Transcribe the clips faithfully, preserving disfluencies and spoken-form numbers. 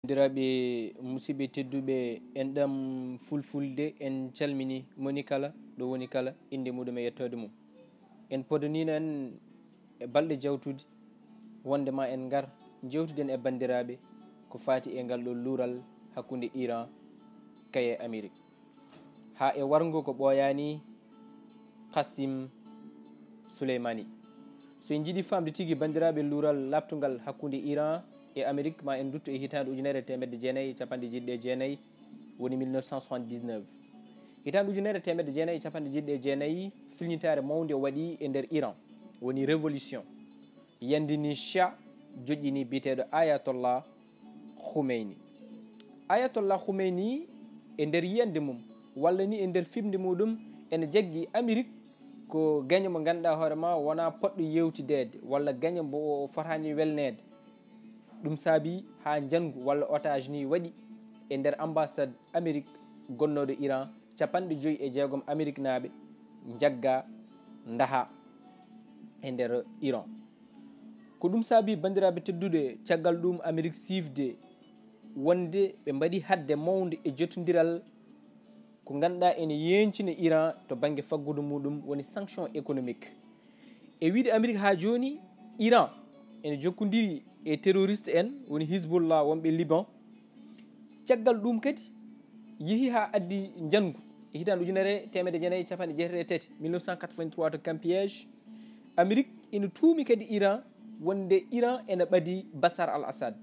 Banndiraaɓe musidɓe tedduɓe, enɗam Fulfulde, en calmini moni kala ɗo woni kala, innde muɗum e yettoode mum. En podoniino en e balɗe jawtude wonde ma en ngar jewtiden e banndiraaɓe ko faati e ngal ɗo luural hakkunde Iran kay e Amerik. Haa e warngo ko ɓooyaani Qasim Soleimani. So en njiɗi faamde tigi banndiraaɓe luural laaɓtungal hakkunde Iran e Amerik, ma en nduttu e hitaande ujunere e teemedde jeenayi e capanɗe jeeɗiɗi e jeenayi, woni mille neuf cent soixante-dix-neuf. Hitaande ujunere e teemedde jeenayi e capanɗe jeeɗiɗi e jeenayi, filñitaare mawnde waɗi e nder Iran, woni révolution. Yandini Shah, joƴƴini biyeteeɗo Ayatollah Khomeini. Ayatollah Khomeini, e nder yiyannde mum, walla ni e nder fiɓnde muɗum, ene jaggi Amerik ko gaño mo ngannduɗaa hoore ma wonaa poɗɗo yewtideede, walla gaño mbo o fotaani welneede. Ɗum saabi haa njanngu walla otage ni waɗi e nder ambassade Amerik gonnooɗo Iran, capanɗe joyi e jeegom Ameriknaaɓe njagga ndaha e nder Iran. Ko ɗum saabi, banndiraaɓe tedduɓe, caggal ɗum Amerik siifde wonde ɓe mbaɗi haɗde mawnde e jotondiral ko ngannduɗaa ene yeencina Iran to bannge faggudu muɗum, woni sanction économique. E wiyde Amerik haa jooni, Iran ene jokkondiri e terroriste en, woni Hizbullah wonɓe Liban. Caggal ɗum kadi yehi haa addi njanngu e hitaande ujunere teemedde jeenayi e capanɗe jeetati e tati, mille neuf cent quatre-vingt-trois, to Camp Piège. Amerik ina tuumi kadi Iran wonde Iran ene ɓadi Bashar al-Assad.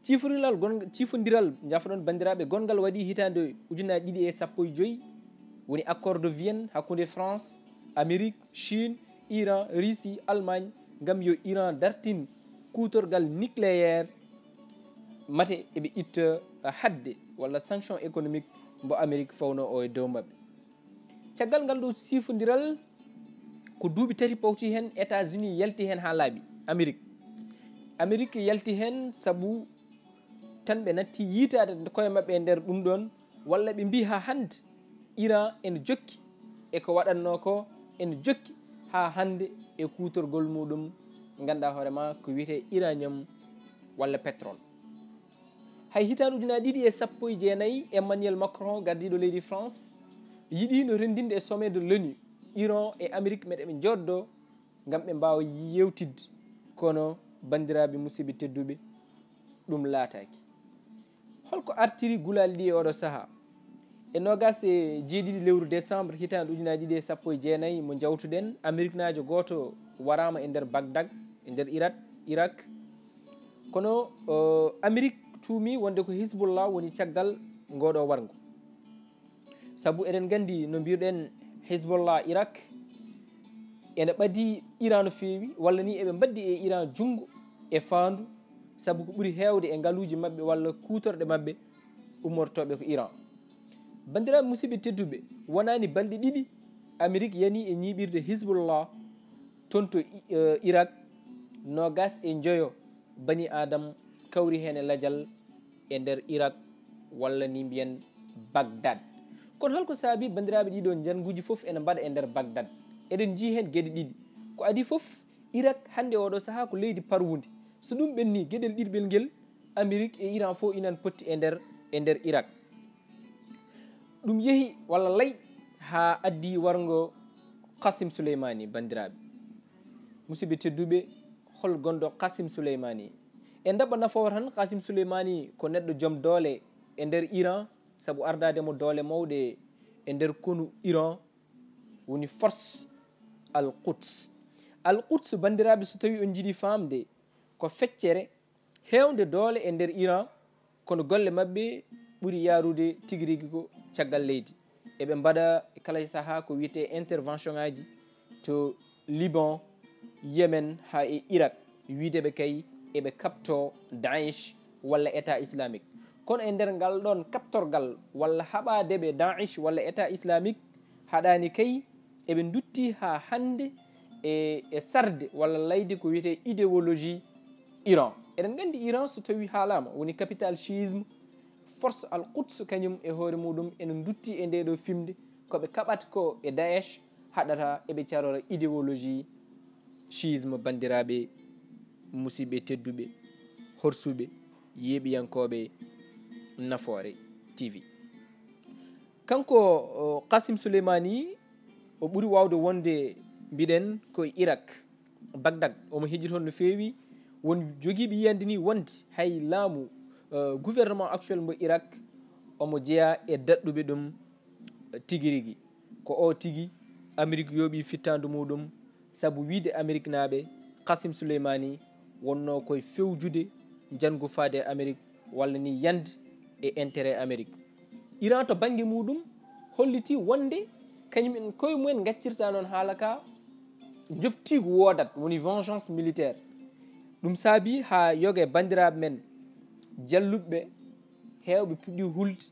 Ciifondiral gon-, ciifondiral, njafoɗon banndiraaɓe, gonngal waɗi hitaande ujunaaji ɗiɗi e sappo e joyi, woni accord de Vienne hakkunde France, Amerik, Chine, Iran, Russie, Allemagne, ngam yo Iran dartin kuutorgal nucléaire, mate eɓe itta haɗde walla sanction économique mbo Amerik fawno o e dow maɓɓe. Caggal ngal ɗo ciifondiral, ko duuɓi tati pawti heen, États-Unis yalti heen haa laaɓi, Amerik. Amerik yalti heen sabu tan ɓe natti yiitaade koye maɓɓe e nder ɗum ɗoon, walla ɓe mbii haa hannde Iran ene jokki e ko waɗatnoo ko, ene jokki haa hannde e kuutorgol muɗum, ngannduɗaa hoore ma ko wiyetee uranium walla pétrole. Hay hitaande ujunaaji ɗiɗi e sappo e jeenayi, Emmanuel Macron, gardiiɗo leydi France, yiɗiino renndinde e sommet de l'ONU, Iran e Amerik mete ɓe njooddoo ngam ɓe mbaawa yewtidde. Kono, banndiraaɓe musidɓe tedduɓe, ɗum laataaki. Holko artiri gulaali ɗi e oɗo sahaa? E noogas e jeeɗiɗi lewru décembre hitaande ujunaaji ɗiɗi e sappo e jeenayi mo njawtuɗen, Ameriknaajo gooto waraama e nder Bagdad, e nder Irak, Irak. Kono, o, Amerik tuumi wonde ko Hizbullah woni caggal ngooɗo warngo. Sabu eɗen nganndi no mbiruɗen Hizbullah Irak ene ɓadi Iran no feewi, walla ni eɓe mbaddi e Iran junngo e faandu, sabu ko ɓuri heewde e ngaluuji maɓɓe walla kuutorɗe maɓɓe ummortooɓe ko Iran. Banndiraaɓe musidɓe tedduɓe, wonaani balɗe ɗiɗi Amerik yani e ñiiɓirde Hizbullah toon to I-, eh, Irak, noogas e njoyo bani Adam kawri heen e lajal e nder Irak, walla ni mbiyen Bagdad. Kono holko saabi banndiraaɓe ɗiɗo njannguuji fof ene mbaɗa e nder Bagdad? Eɗen njii heen geɗe ɗiɗi. Ko adii fof, Irak hannde oɗo sahaa ko leydi parwundi. So ɗum ɓenni, geɗel ɗiɗɓel ngel, Amerik e Iran fof inan potti e nder, e nder Irak. Ɗum yehi walla lay haa addi warngo Qasim Soleimani, banndiraaɓe. Musidɓe tedduɓe, hol gonɗo Qasim Soleimani? En ɗaɓɓa nafoore tan, Qasim Soleimani ko neɗɗo joom doole e nder Iran, sabu ardaade mo doole mawɗe e nder konu Iran, woni force Al Quds. Al Quds, banndiraaɓe, so tawii on njiɗi faamde, ko feccere heewnde doole e nder Iran, kono golle maɓɓe ɓuri yaarude tigi rigi ko caggal leydi. Eɓe mbaɗa kala sahaa ko wiyetee intervention ŋaaji to Liban, Yemen, haa e Irak, wiyde ɓe kay eɓe kaɓtoo Daesh walla État Islamique. Kono e nder ngal ɗoon kaɓtorgal walla haɓaade ɓe Daesh walla État Islamique, haɗaani kay eɓe ndutti haa hannde e, e sarde walla layde ko wiyetee idéologie Iran. Eɗen nganndi Iran, so tawii haalaama, woni capital chiisme. Force Al Quds kañum e hoore muɗum ene ndutti e ndee ɗoo fiɓnde, ko ɓe kaɓata ko e Daesh, haɗata eɓe carora idéologie chiisme, banndiraaɓe musidɓe tedduɓe, horsuɓe. yeeɓiyankooɓe Nafoore T V. Kanko, o, Qasim Soleimani, o ɓuri waawde wonde, mbiɗen, ko e Irak, Bagdad. Omo heji toon no feewi. Won jogiiɓe yiyannde ni wonde hay laamu, eh, gouvernement actuel mo Irak omo jeyaa e daɗɗuɓe ɗum, eh, tigi rigi. Ko o tigi Amerik yooɓi fittaandu muɗum, sabu wiyde Ameriknaaɓe, Qasim Soleimani wonnoo koye fewjude njanngu faade e Amerik, walla ni yande e intérêt Amerik. Iran to bannge muɗum holliti wonde kañum en koye mumen ngaccirta noon haala ka, njoftiigu woodat, woni vengeance militaire. Ɗum saabi haa yoga e banndiraaɓe men jalluɓe heewɓe puɗɗi hulde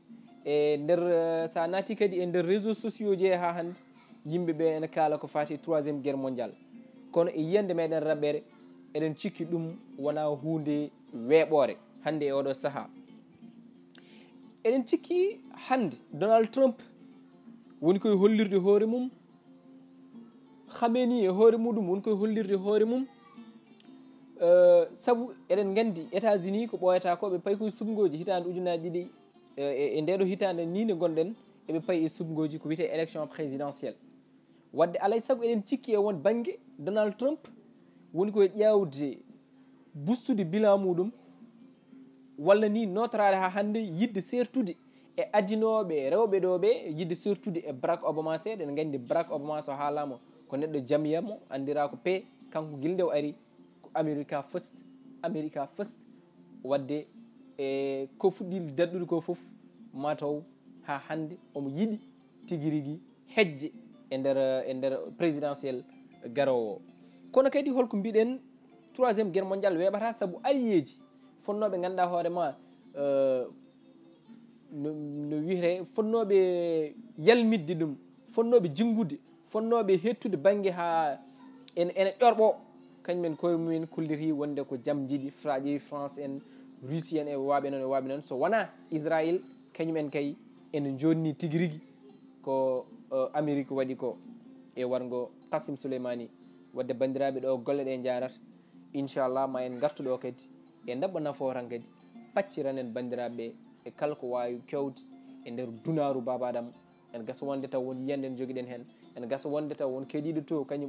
e nder, eh, so a naati kadi e nder réseaux sociaux ji haa hannde, yimɓe ɓe ene kaala ko faati e troisième guerre mondiale. Kono e yiyannde meɗen raɓɓere, eɗen cikki ɗum wonaa huunde weeɓoore hannde e oɗo sahaa. Eɗen cikki hannde Donald Trump woni koye hollirde hoore mum, Khamenei e hoore muɗum woni koye hollirde hoore mum. Eh, sabu eɗen nganndi États-Unis ko ɓooyata ko, ɓe payi koye suɓngooji hitaande ujunaaji ɗiɗi, eh, e, e ndeɗo hitaande ni nde ngonɗen, eɓe payi e suɓngooji ko wiyetee élection présidentielle. Wadde alay sago eɗen cikki e won bannge Donald Trump woni koye ƴeewde bustude bilan muɗum, walla ni nootoraade haa hannde yiɗde seertude e adinooɓe rewɓe ɗo ɓe, yiɗde seertude e Barack Obama. Seeɗa eɗen nganndi Barack Obama so haalaama ko neɗɗo jamya mo anndiraa ko P, kanko gila nde o ari ko America first, America first. Wadde e ko fuɗɗi daɗɗude ko fof, mataw haa hannde omo yiɗi tigi rigi hejje e nder, e nder présidentiel garoowo o. Kono kadi holko mbiɗen, troisième guerre mondiale weeɓata sabu alliéji fonnooɓe ngannduɗaa hoore ma, eh, no, no wiyetee, fonnooɓe yalmitde ɗum, fonnooɓe jinngude, fonnooɓe heɓtude bannge haa en, ene ƴorɓo, kañum en koye mumen kolliti wonde ko jam njiɗi, Fra-, ƴeewi France en, Russie en e waaɓe noon e waaɓe noon. So wonaa Israël, kañum en kay ene njonni tigi rigi ko, eh, Amérique waɗi ko e warngo Qasim Soleimani. Wadde banndiraaɓe, ɗo golle ɗe njaarata, inchallah ma en ngartu ɗo kadi e ndaɓɓa nafooran kadi, pacciran en banndiraaɓe e kala ko waawi kewde e nder dunaaru Baaba Adama. En gasa wonde taw won yiyannde nde jogiɗen heen, en gasa wonde taw won keɗiiɗo to kañum